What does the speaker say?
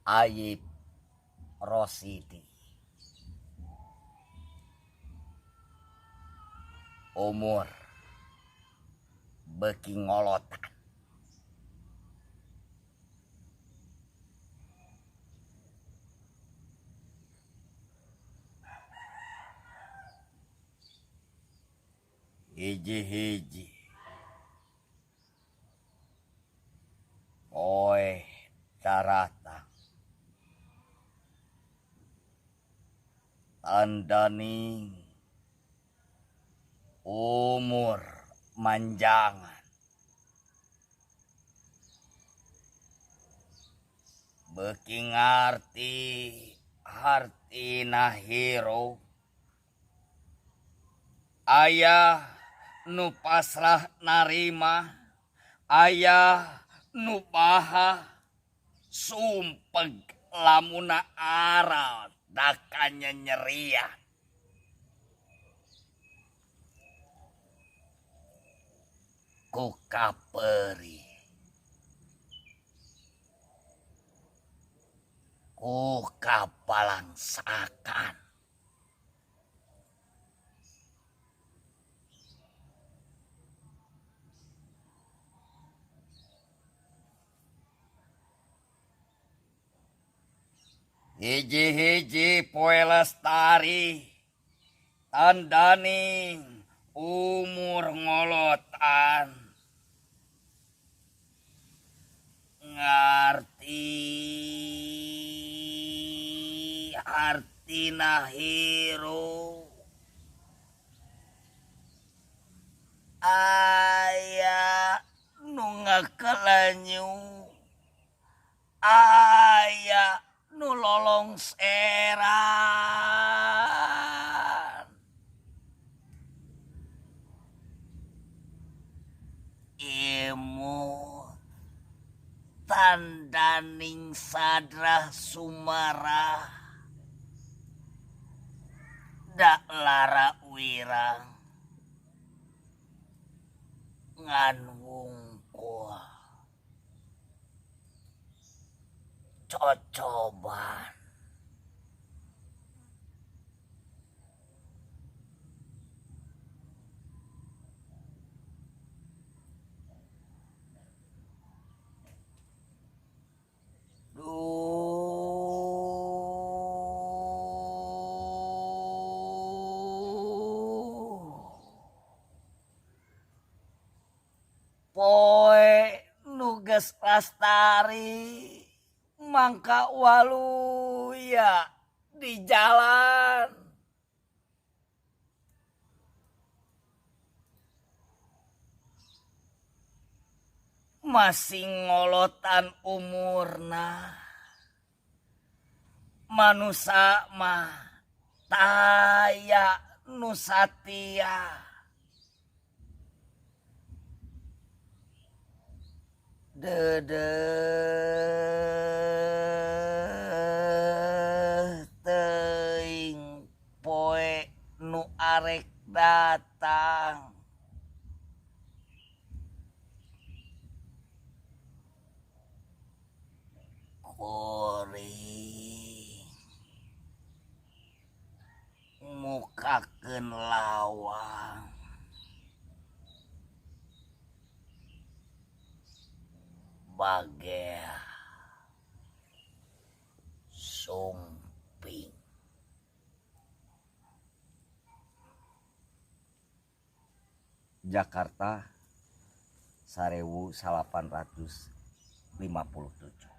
Ayib Rosidi. Umur beuki ngolotan. Hiji-hiji poe daratang tandaning umur manjangan beuki ngarti hartina hirup aya nu pasrah narima aya nu baha sumpeg lamuna aral dakanya nyerian ku kaperi ku kapalangsakan. Hiji-hiji poe lestari tandaning umur ngolotan ngarti hartina hirup aya nu ngakalanyu aya nu lolongseran imut tandaning sadrah sumarah dak lara wirang ngan wungkul cocoban. Duh, poe nu geus lastari mangka waluya di jalan. Masih ngolotan umurna manusa mah taya nu satia. Deudeuh teuing poe nu arek datang. Kuring mukakeun lawang bagea sumping. Jakarta 1857.